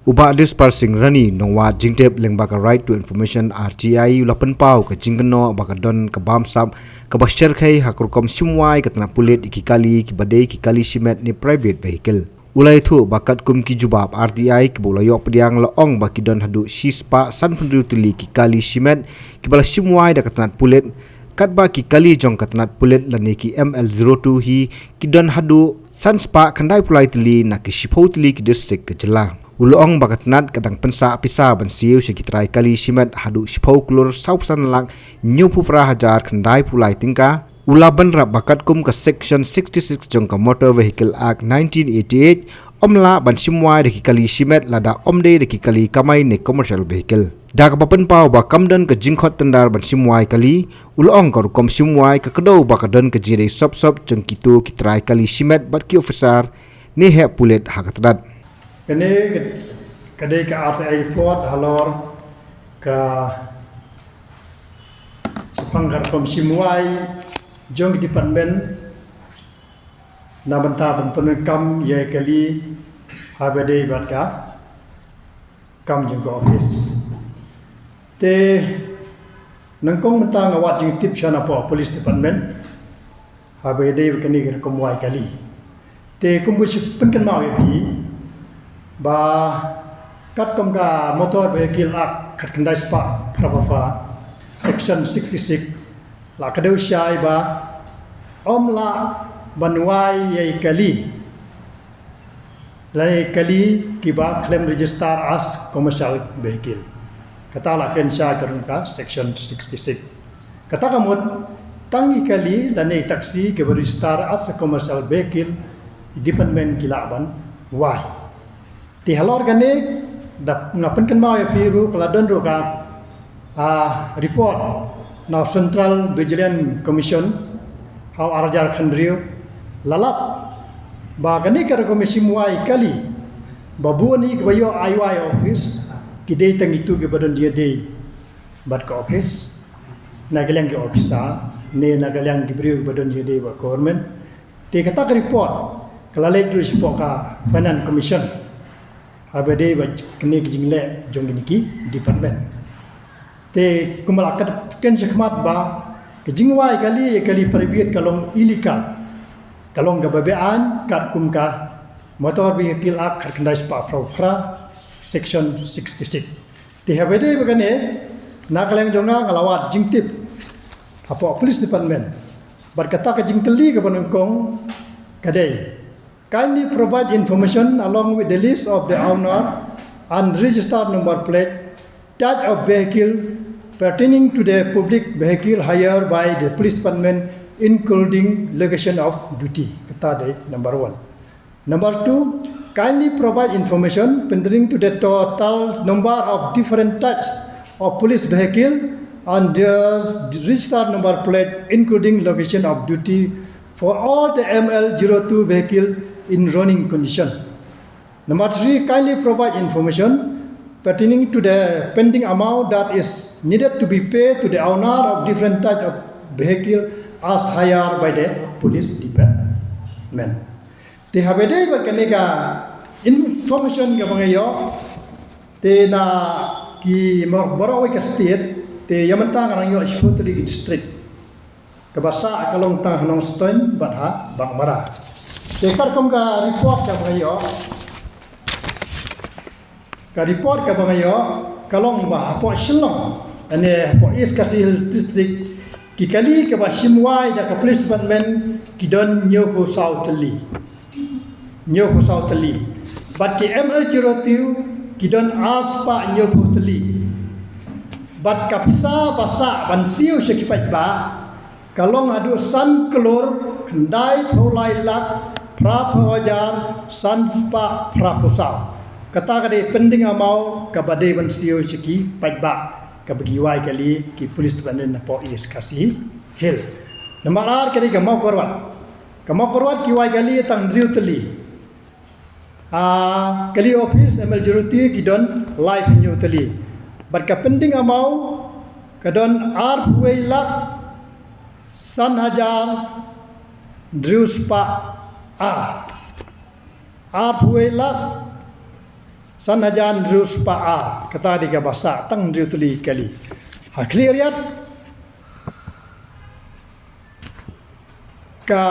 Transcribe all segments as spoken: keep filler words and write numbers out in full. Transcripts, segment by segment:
U Bah Dispar Singh Rani, nongwad jingtip lyngba ka Right to Information R T I, u la pynpaw ka jingkynnoh ba ka don ka bamsap kaba shyrkhei ha ka rukom shimwai ka tnat pulit ïa ki kali kiba dei ki kali shimet ne private vehicle. U la ïathuh ba katkum ki jubab R T I kiba u la ïoh pdiang, la ong ba ki don haduh shispah sanphew tylli ki kali shimet kiba la shimwai da ka tnat pulit, katba ki kali jong ka tnat pulit lane ki M L zero two hi ki don haduh sanspah khyndaiphew lai tylli na ki shiphew tylli ki distrik ka jylla. U la ong ba ka tnat ka dang pynsah pisa ban siew sha ki trai kali shimet haduh shiphew klur sawphew san lak hynñiewphew phra hajar khyndaiphew lai tyngka. U la bynrap ba katkum ka Section sixty-six jong ka Motor Vehicle Act nineteen eighty-eight, ym lah ban shimwai da ki kali shimet lada ym dei da ki kali kamai ne commercial vehicle. Da kaba pynpaw ba kam don ka jingkhot tyndar ban shimwai kali, u la ong ka rukom shimwai ka kdew ba ka don ka jingïadei sop sop jong kito ki trai kali shimet bad ki officer ne heh pulit ha ka tnat. Kane ka, ka dei ka R T I report halor ka shaphang ka rukom shimwai jong ki department na bynta ban pyndonkam ïa ki kali haba dei bad ka kam jong ka office. Te nyngkong mynta nga wad jingtip sha na pdeng police department haba dei bad kane ka rukom wai kali. Te kumba shu pynkynmaw ïa phi ba katkum ka Motor Vehicle Act khatkhyndai spah phra phra, Section sixty-six, la kdew shai ba ym lah ban wai ïa ki kali lane kali kiba khlem register as commercial vehicle. Kata la kren shai katkum ka Section sixty-six. Kata ka mut tang ki kali lane ki taxi kiba register as a commercial vehicle, ki department ki lah ban wai. Te halor kane da nga pynkynmaw ïa phi ruh ka la don ruh ka, ah, report na Central Vigilance Commission ha u ar hajar khyndai la lap ba kane ka rukom shimwai kali ba bun hi kiba ïoh ai wai office ki dei tang kito kiba don jingïadei bad ka office, na ka liang ki officer ne na ka liang ki briew kiba don jingïadei bad government. Te kata ka report ka la leit ruh shapoh ka Finance Commission haba dei bad kine ki jingleh jong kine ki department. Te kumba la kat ken shakhmat ba ka jingwai kali ïa kali private ka long illegal, ka long kaba beaiñ katkum ka Motor Vehicle Act khatkhyndai spah phra phra, Section sixty-six. Te haba dei bad kane, na ka liang jong nga nga la wad jingtip hapoh police department bad kata ka jingkylli kaba nyngkong ka dei: Kindly provide information along with the list of the owner and registered number plate, type of vehicle pertaining to the public vehicle hired by the police department, including location of duty. Kata dei number one. Number two, kindly provide information pertaining to the total number of different types of police vehicle and their registered number plate, including location of duty, for all the M L zero two vehicle in running condition. Number three, kindly provide information pertaining to the pending amount that is needed to be paid to the owner of different type of vehicle as hired by the police department. Te haba dei bad kane ka information kaba nga ïoh, te na ki mor-, baroh kawei ka state, te ïa mynta nga nang ïoh shiphew tylli ki district. Kaba sah ka long tang ha Nongstoiñ bad ha Baghmara. Te katkum ka report kaba nga ïoh, ka report kaba nga ïoh ka long ba hapoh Shillong, ane hapoh East Khasi Hills District, ki kali kiba shim wai da ka police department ki don hynñiewphew saw tylli. Hynñiewphew saw tylli. Bad ki M L zero two ki don arspah hynñiewphew tylli. Bad ka pisa ba sah ban siew sha ki paidbah ka long haduh san klur khyndaiphew lai lak phraphew hajar sanspah phraphew saw. Kata ka dei pending amount kaba dei ban siew sha ki paidbah kaba ki wai kali ki police department hapoh East Khasi Hills. Nambar ar ka dei ka Mawkyrwat. Ka Mawkyrwat ki wai kali tang hynriew tylli. Ah, kali office M L zero two ki don laiphew hynñiew tylli. Bad ka pending amount ka don arphew wei lak san hajar hynriew spah ar. Arphew wei lak San hajar hynriew spah ar, kata dei kaba sah tang hynriew tylli kali. Ha khlieh riat ka,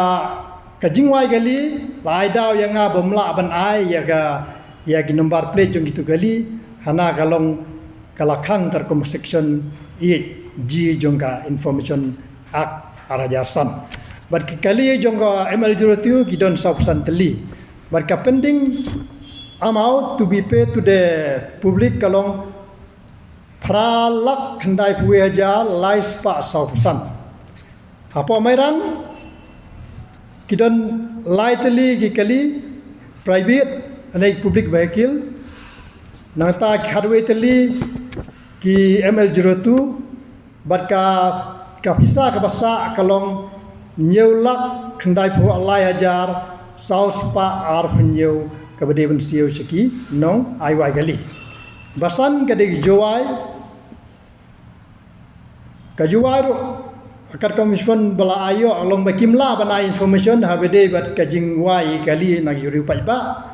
ka jingwai kali la ai daw ïa nga ba ym lah ban ai ïa ka, ïa ki number plate jong kitu kali, hana ka long ka la khang katkum section eight G jong ka Information Act ar hajar san. Bad ki kali jong ka M L zero two ki don saw phew san tylli. Bad ka pending amount to be paid to the public ka long phra lak khyndai phew wei hajar lai spah saw phew san. Hapoh Mairang ki don lai tylli ki kali private, lane public vehicle. Nangta ki khatwei tylli ki M L zero two, bad ka, ka pisa kaba sah ka long hynñiew lak khyndai phew lai hajar saw spah arphew hynñiew, kaba dei ban siew sha ki nong ai wai kali. Ba san ka dei ka Jowai, ka Jowai ruh, katkum information ba la ai ïoh long ba kim lah ban ai information ha ba dei bad ka jingwai kali na ki riew paidbah.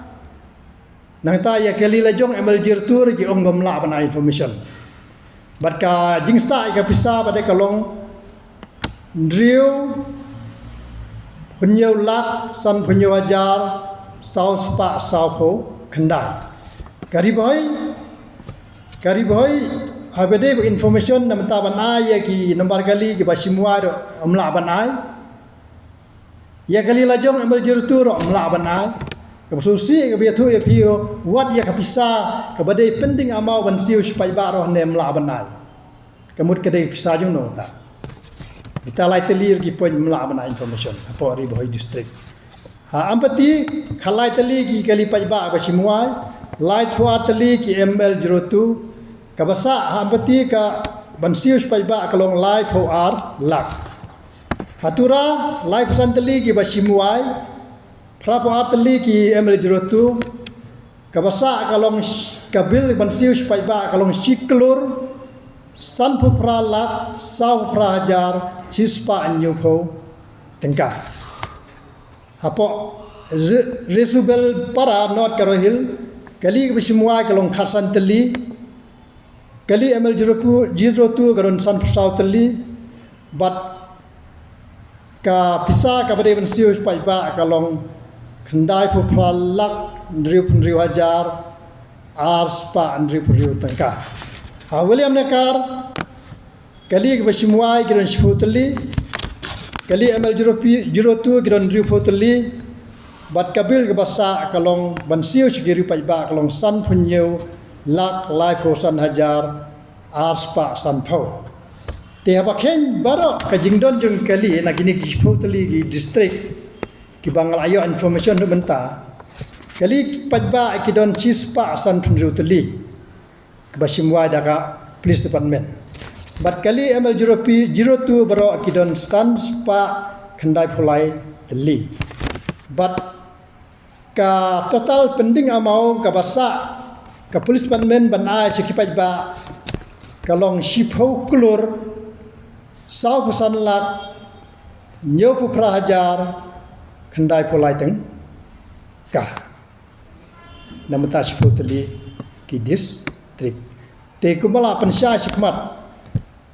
Nangta ïa kali la jong M L zero two ruh ki ong ba ym lah ban ai information. Bad ka jingsah ïa ka pisa ba dei ka long hynriew hynñiew lak sanphew hynñiew hajar saw spah sawphew khyndai. Ka Ri Bhoi, ka Ri Bhoi, ha ba dei ba information na mynta ban ai ïa ki number kali kiba shim wai ruh ym lah ban ai. Ïa kali la jong M L zero two ruh ym lah ban ai. Kaba sngewsih kaba ïathuh ïa phi, wat ïa ka pisa kaba dei pending amount ban siew sha paidbah ruh ne ym lah ban ai. Ka mut ka dei pisa jong no ta. Kita lai tylli ruh ki point ym lah ban ai information hapoh Ri Bhoi District. Ha Ampati ka lai tylli ki kali paidbah ba shim wai, laiphew ar tylli ki M L zero two, kaba sah ha Ampati ka ban siew sha paidbah ka long laiphew ar lak. Ha Tura laiphew san tylli kiba shim wai, phraphew ar tylli ki M L zero two, kaba sah ka long sh-, ka bill ban siew sha paidbah ka long shi klur sanphew phra lak sawphew phra hajar shispah hynñiewphew tyngka. Hapoh Re-, Resubelpara North Garo Hills, kali kaba shim wai ka long khatsan tylli, kali M L zero two, zero two ka don sanphew saw tylli, bad ka pisa kaba dei ban siew sha paidbah ka long khyndaiphew phra lak hynriewphew hynriew hajar arspah hynriewphew hynriew tyngka. Ha Williamnakar, kali kaba shim wai ki don shiphew tylli, kali M L zero two ki don hynriewphew tylli, bad ka bill kaba sah ka long ban siew sha ki riew paidbah ka long sanphew hynñiew lak laiphew san hajar arspah sanphew. Te haba kheiñ baroh ka jingdon jong kali na kine ki shiphew tylli ki district kiba nga la ïoh information ruh mynta, kali paidbah ki don shispah sanphew hynriew tylli kiba shim wai da ka Police Department. Bad kali M L zero two baroh ki don sanspah khyndaiphew lai tylli. Bad ka total pending amount kaba sah ka Police Department ban ai sha ki paidbah ka long shiphew klur sawphew san lak hynñiewphew phra hajar khyndaiphew lai tyngka. Na mynta shiphew tylli ki district. Te kumba la pynshai shakhmat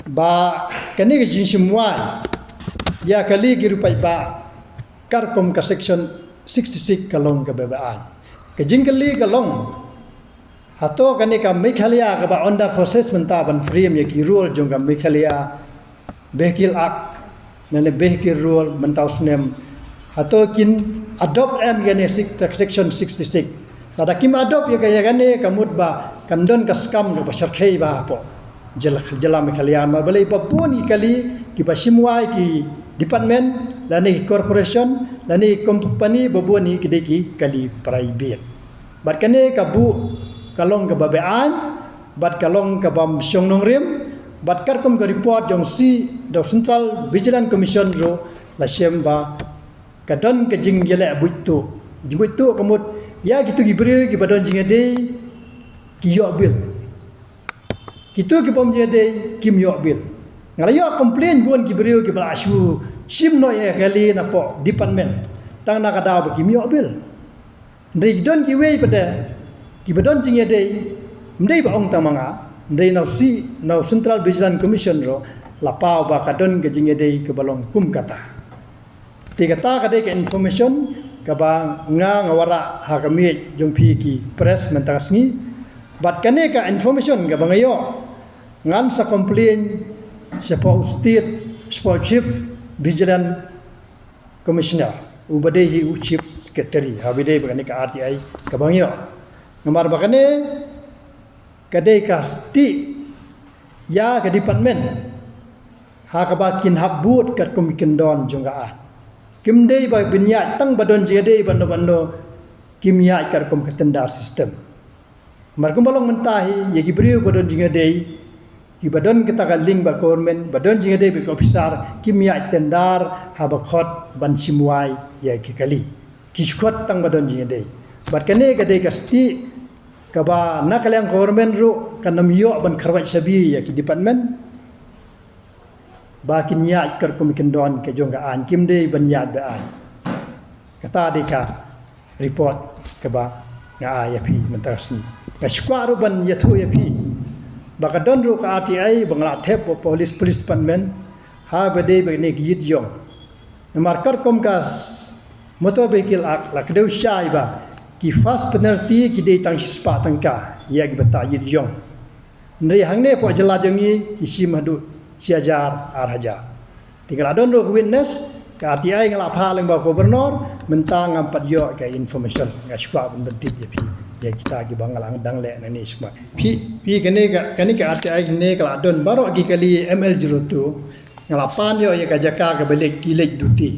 ba kane ka jingshim wai ïa kali ki riew paidbah katkum ka section sixty-six ka long kaba beaiñ. Ka jingkylli ka long, hato kane ka Meghalaya kaba under process mynta ban frame ïa ki rule jong ka Meghalaya Vehicle Act, lane Vehicle Rule mynta u snem, hato kin adopt em ïa kane sik-, section sixty-six? Lada kim adopt ïa ka, ïa kane ka mut ba kan don ka skam kaba shyrkhei bha hapoh jylla, jylla Meghalaya. Namar balei ba bun ki kali kiba shim wai ki department lane ki corporation lane ki company, ba bun ki dei ki kali private. Bad kane ka buh ka long kaba beaiñ, bad ka long kabym shong nongrim, bad katkum ka report jong C, da u Central Vigilance Commission ruh la shem ba ka don ka jingïaleh buit tuh. Jingbuit tuh ka mut ïa kitu ki briew kiba don jingïadei ki ïoh bill. Kitu kibym ïadei kim ïoh bill. Nga la ïoh complain bun ki briew kiba la shu shim noh ïa kali napoh department, tang na ka daw ba kim ïoh bill. Hynrei ki don kiwei pat de Kiba don jingïadei, ym dei ba ong tang ma nga, ym dei na u C, na u Central Vigilance Commission ruh la paw ba ka don ka jingïadei kaba long kum kata. Te kata ka dei ka information kaba nga nga wanrah ha ka miej jong phi ki press mynta ka sngi. Bad kane ka information kaba nga ïoh, ngan sa complain shapoh u State, shapoh u Chief Vigilance Commissioner, uba dei hi u Chief Secretary, ha ba ïadei bad kane ka R T I kaba nga ïoh. Namar ba kane ka dei ka stieh ïa ka department ha kaba kin hap bud katkum ki kyndon jong ka aiñ. Kim dei ba phin ïaid tang ba don jingïadei bad no bad no, kim ïaid katkum ka tender system. Namar kumba long mynta hi, ïa ki briew ba don jingïadei, kiba don kata ka link bad government, ba don jingïadei bad ki officer, kim ïaid tender haba khot ban shim wai ïa ki kali. Ki shu khot tang ba don jingïadei. Bad kane ka dei ka stieh kaba na ka liang government ruh kan ym ïoh ban kharwait shabi ïa ki department ba kin ïaid katkum ki kyndon ka jong ka aiñ, kim dei ban ïaid bad aiñ. Kata dei ka report kaba nga ai ïa phi mynta ka sngi. Nga shu kwah ruh ban ïathuh ïa phi ba ka don ruh ka R T I ba nga la thep bad police, police department, ha ba dei bad kine ki ïit ïong. Namar katkum ka s-, Motor Vehicle Act la kdew shai ba ki fines penalty ki dei tang shispah tyngka ïa kiba tah ïit ïong. Hynrei hangne hapoh jylla jong ngi ki shim haduh shi hajar, ar hajar. Te nga la don ruh ka witness, ka R T I nga la phah lyngba u Governor, mynta ngam pat ïoh ka information. Nga shu kwah ban pyntip ïa phi, ïa kita kiba nga la dang leh nangne shuwa. Phi, phi kane ka, kane ka R T I kane ka la don baroh ki kali M L zero two, nga la pan ïoh ïa ka jaka kaba leit, ki leit duty.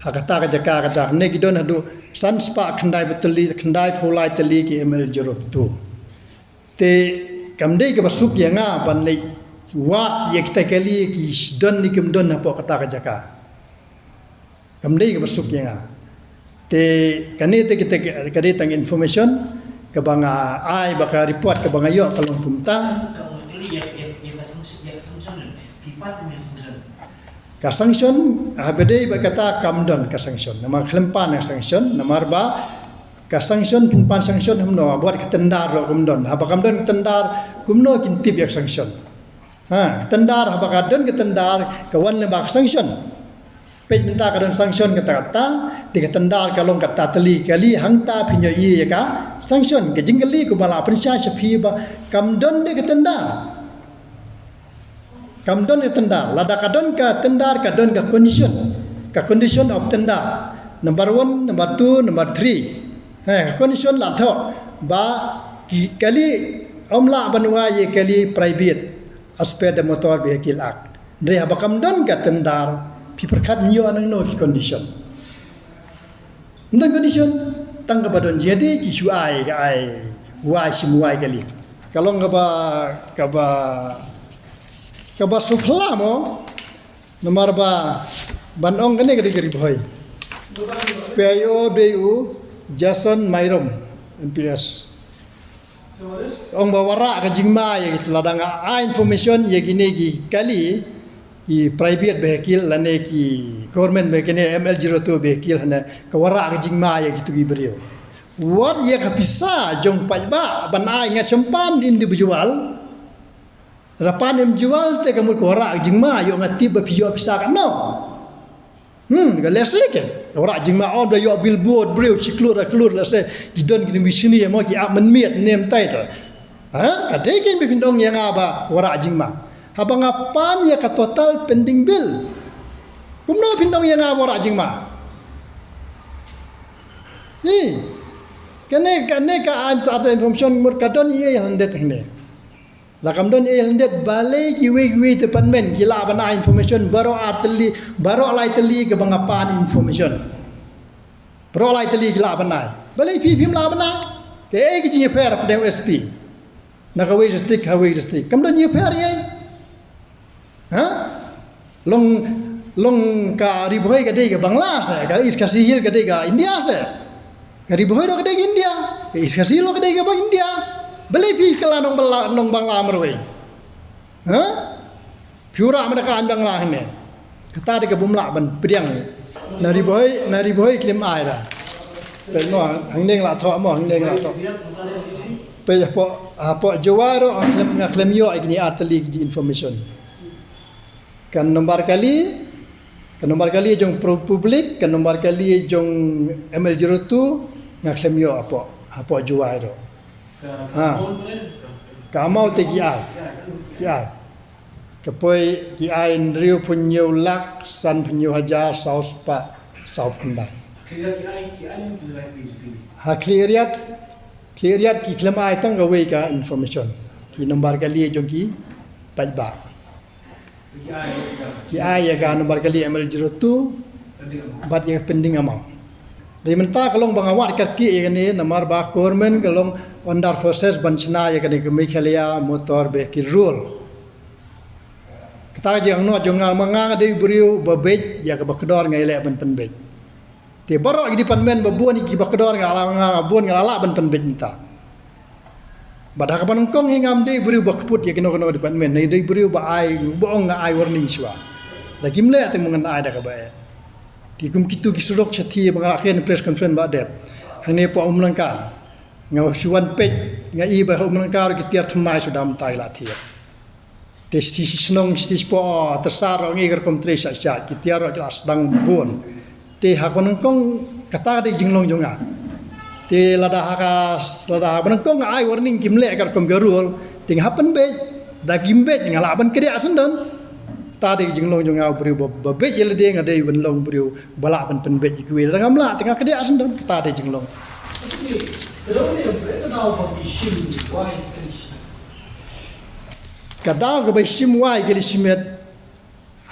Ha kata ka jaka kata, hangne ki don haduh san spah khyndai phew lai tylli, khyndai phew lai tylli ki M L zero two. Te kam dei kaba suk ïa nga ban leit wad ïa kita ki kali ki don ne kim don hapoh kata ka jaka. Kam dei kaba suk ïa nga. Te kane te kita ka dei tang information kaba nga ai, ba ka report kaba nga ïoh ka long kumta. Ka sanction, ha ba dei bad kata kam don ka sanction. Namar khlem pan ka sanction, namar ba ka sanction, phin pan sanction kumno, bad ka tender ruh kam don. Haba kam don ka tender, kumno kin tip ïa ka sanction. Ha, ka tender, haba ka don ka tender, ka wan lyngba ka sanction. Peit mynta ka don sanction kata kata, te ka tender ka long kata tylli kali, hangta phin ïohi ïa ka sanction. Ka jingkylli kumba la pynshai sha phi ba kam don de ka tender. Kam don ka tender, lada ka don ka tender ka don ka condition. Ka condition of tender. Number one, number two, number three. Ha, ka condition la thoh ba ki kali ym lah ban wai ïa kali private as per the Motor Vehicle Act. Hynrei haba kam don ka tender, phi pyrkhat ngi ïoh nangno ki condition. Ym don condition, tang kaba don jingïadei ki shu ai, ka ai, wai shim wai kali. Ka long kaba, kaba, kaba shu phylla mo, namar ba, ban ong kane ka dei ka Ri Bhoi. P I O dei u Jason Myrom, M P S. Ong ba wanrah ka jingma ïa kita, lada nga ai information ïa kine ki kali, ki private vehicle lane ki government vehicle, M L zero two vehicle, hane ka wanrah ka jingma ïa kitu ki briew. Wat ïa ka pisa jong paidbah ban ai, nga shem pan individual. Lada pan individual te ka mut ka wanrah ka jingma, ïoh nga tip ba phi ïoh pisa katno. Hmm, ka lehse ke. Ka wanrah jingma, ym da ïoh billboard briew shi klur ar klur, lehse ki don kine machine mo ki ap mynmiet ne mynta ita. Ha? Ka dei kein ba phin ong ïa nga ba wanrah jingma. Haba nga pan ïa ka total pending bill, kumno phin ong ïa nga ba wanrah jingma? Hi. Kane, kane ka art, art information mut ka don ïa lyndet hangne. La kam don ïa lyndet, balei kiwei kiwei department ki lah ban ai information baroh ar tylli, baroh lai tylli kaba nga pan information. Baroh lai tylli ki lah ban ai. Balei phi phim lah ban ai? Kaei ka jingïapher hapdeng S P na kawei district ha kawei district? Kam don ïapher ei. Ha? Long, long ka Ri Bhoi ka dei ka Bangla se, ka East Khasi Hills ka dei ka India se. Ka Ri Bhoi ruh ka dei ka India, ka East Khasi Hills ruh ka dei ka India. Balei phi kylla nong Bangla, nong Bangla marwei? Ha? Phi wanrah mynta ka aiñ Bangla hangne. Kata dei ka bym lah ban pdiang. Na Ri Bhoi, na Ri Bhoi khlem ai da. Peit mo, hangne nga la thoh mo, hangne nga la thoh. Peit hapoh, hapoh Jowai ruh nga khlem, nga khlem ïoh ïa kine ar tylli ki information. Ka nombar kali, ka nombar kali jong pro-, public, ka nombar kali jong M L zero two, nga khlem ïoh hapoh, hapoh Jowai ruh. Ha. Ka amount te ki ai. Ki ai. Ka poi ki ai hynriewphew hynñiew lak sanphew hynñiew hajar saw spah sawphew khyndai. Ha Khliehriat, Khliehriat ki khlem ai tang kawei ka information. Ki nombar kali jong ki paidbah. Ki ai ïa ka nombar kali M L zero two bad ïa ka pending amount. Dei mynta ka long ba nga wad kyrkieh ïa kane namar ba ka government ka long under process ban shna ïa kane ka Meghalaya Motor Vehicle Rule. Kata ka jingangnud jong nga, ma nga nga dei u briew ba beit ïa kaba kordor, nga ïaleh ban pynbeit. Te baroh ki department ba bun ki ba kordor nga la, nga bun nga la lah ban pynbeit mynta. Bad ha kaba nyngkong hi ngam dei briew ba kput ïa kino kino department, nga dei briew ba ai, ba ong nga ai warning shuwa. Da kim leh te mynta ngan ai da kaba eh. Te kum kito ki surok shathie ba nga la kren press conference ba dep hangne hapoh Umlangka. Nga shu wan peit, nga i ba ha Umlangka ruh ki tiar thymmai suda mynta ki la tiar. Te shi, shi shnong shi, shi po, te sar ruh ngi ka rukom trei shah shah, ki tiar ruh ki la sdang bun. Te ha kaba nyngkong kata ka dei jinglong jong nga. Te lada ha ka, lada ha kaba nyngkong nga ai warning kim leh ka rukom ka rule, te nga hap pynbeit, da kim beit nga lah ban kdiah shen don. Kata dei jinglong jong nga u briew ba, ba beit ïa lade, nga dei ban long briew ba lah ban pynbeit ïa kiwei, lada ngam lah te nga kdiah shen don, kata dei jinglong. Ka daw kaba shim wai kali shimet.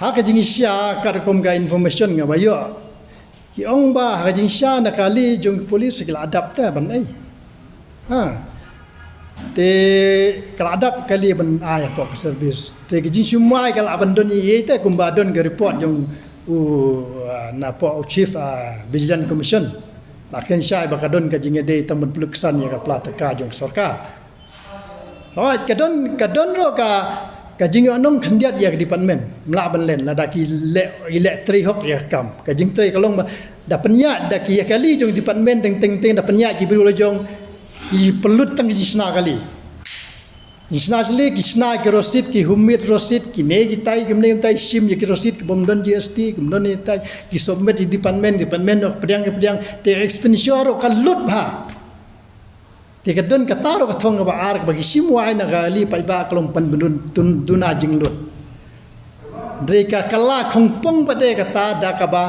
Ha ka jingshisha ka rukom ka information nga ba ïoh. Ki ong ba ha ka jingshisha na kali jong ki police ki la adapt te ban ei. Ha. Te ka la adapt kali ban ai hapoh ka service. Te ka jingshim wai ka lah ban don ïa te kumba don ka report jong u, ah, na poh u chief, ah, Vigilance Commission. La kren shai ba ka don ka jingïadei tang ban pynlut ksan ïa ka pla tyngka jong ka sorkar. Hooid, ka don, ka don ruh ka, ka jingïohnong khyndiat ïa ka department. Mlah ban len, lada ki leh, ki leh trei hok ïa ka kam. Ka jingtrei ka long ba, da pynïaid, da ki ïa kali jong department teng, teng, teng, da pynïaid ki briew la jong, ki pynlut tang ki jingshna kali. Ki shna sli, ki shna ki rosit, ki humit rosit, kine kitai, kine kitai, shim ïa ki rosit, ki bym don G S T, ki bym don kitai, ki submit ïa department, department ruh pdiang, ki pdiang, te expenditure ruh ka lut bha. Te ka don kata ruh ka thong kaba ar kaba ki shim wai na kali paidbah ka long pynbun dun, duna jinglut. Dei ka kylla khongpong pat de kata da kaba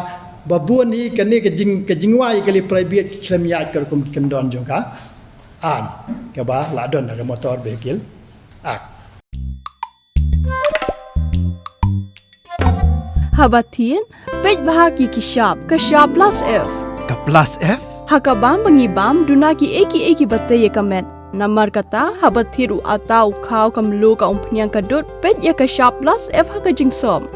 ba bun hi kane ka jing, ka jingwai kali private ki khlem ïaid ka rukom ki kyndon jong ka aiñ kaba la don ha ka Motor Vehicle Act. Haba thied, peit bha ki ki shap, ka shap plus F. Ka plus F? Ha ka bam ba ngi bam, duna kiei kiei kiba tei ïa ka met. Namar kata, haba thied u atta, u khaw, ka mluh, ka umphniang, ka dud, peit ïa ka shap plus F ha ka jingsop.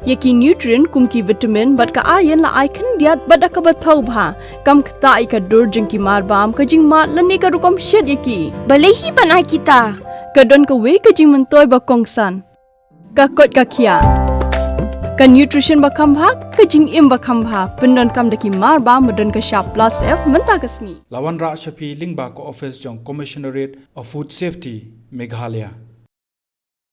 Ïa ki nutrient kum ki vitamin bad ka iron la ai khyndiat bad da kaba thaw bha. Kam ktah ïa ka dur jong ki mar bam, ka jingmad lane ka rukom shet ïa ki. Balei hi ban ai kita? Ka don kawei ka jingmyntoi ba kongsan. Ka koit ka khiah. Ka nutrition ba kham bha, ka jingim ba kham bha. Pyndonkam da ki mar bam ba don ka shap plus F mynta ka sngi. La wanrah sha phi lyngba ka office jong Commissionerate of Food Safety, Meghalaya.